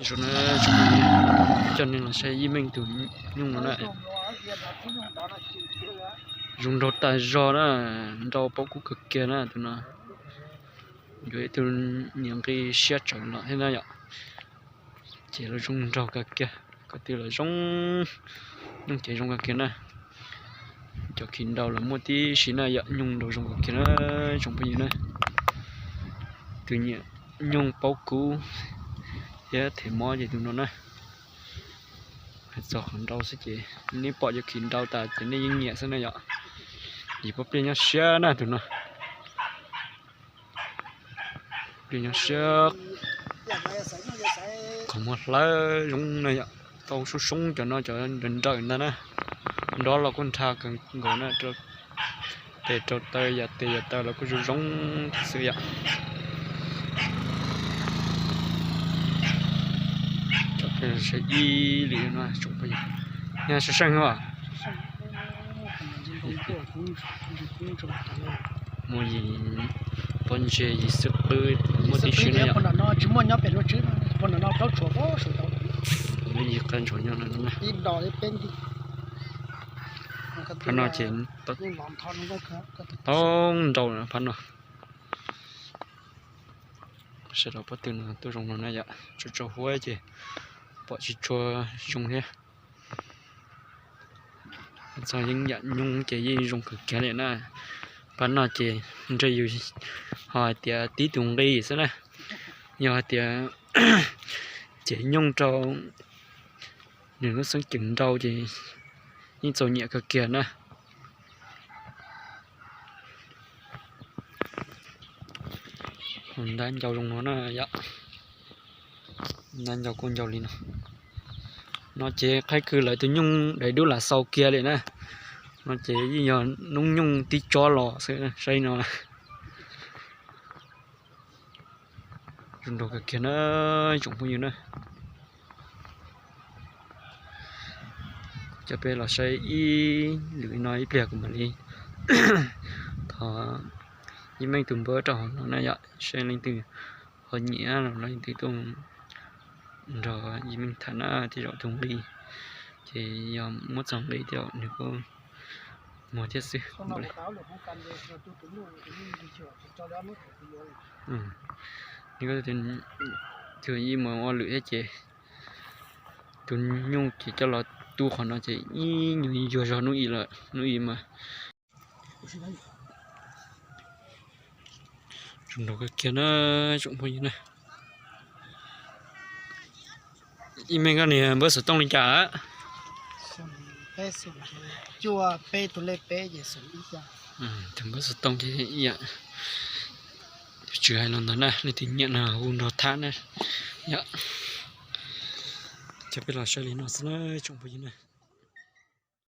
Zoo na, coj nej los saib Yij Meej tus nyuj no na. Zoo nraug tas zog na, nrau paub kub kawg kiag na tus no. Yuav ib tug niam nqi siab tsawv los thiab na yom. Ces los zoo nraug kawg kiag, ko tw los zoo, nyuj ces zoo kawg kiag na. Cov khi nrau los muaj tib si na yom, nyuj nrau zoo kawg kiag na, tsoom phooj ywg na. Tus nyiam nyuj paub kub thiab them mob ces tus no na. Hais txog qhov nrau xwb ces nej pom cov khi nrau tas ces nej yeej nyiam xwb na yom. Yim pab pliaj nyob siab na tus no. Pliaj nyob siab, qhov muag hlawv zoo na yom. Tau soob soob cov no cov nrawm nrawm ntag na. Nrov los kuj nrha kawg nkaus na, rau tes rau taw yam tes yam taw los kuj zoo zoo thiab xwb yom. Coj peb saib ib lwm no tsoom phooj ywg. Yog sav seej os. Muaj yim pob ntseg yim xwb qwb muaj tib si na yom. Tsis muaj nyob pem lub tswb, muaj yim qab ntsuag nyob no. Phab no ces tau nrau phab no. Sawv daws pab tw no tuaj zoo no na yom, tsuas tsaus huab ces pom tsis tshua zoo thiab. Txog yeej yam nyuj ces yeej zoo kawg kiag li na. Phab no ces ntshe yus ho hais tias tib tus nqi xwb na. Yog hais tias ces nyuj rau nws lub xeeb ceem nrau ces yeej txaus nyiam kawg kiag na. Ntab ncau zoo no na yom. Ntab ncau kuj ncau li no. No ces qhaib kws lawv tus nyuj daim dub lam xaus kiag li na. No ces yeej yog noob nyoog tib tsob los xwb, saib no. Zoo nraug kawg kiag na, tsoom phooj ywg na. Coj peb los saib ib lwm no ib pliag kuv mam li thov Yij Meej tus npawb rau hauv no na yom, saib leej twg ho nyiam los leej twg tuaj nrog Yij Meej tham na, tej zaum tus nqi ces yog muab txog nqi tej zaum nws kuj muag thiab xwb. Tus ib mus ua lwm thiab ces tus nyuj ces coj los tu qhov no ces ib nyuag yuag zog hnub ib lawm, hnub ib mas. Zoo nraug kawg kiag na, tsoom phooj ywg na. Yij Meej koj niag npawb xov tooj li cas? Tus npawb xov tooj ces ib yam, tsis hais los ntawd na, leej twg nyiam no hu nrog tham na. Yom, coj peb los saib li no xwb na, tsoom phooj ywg na.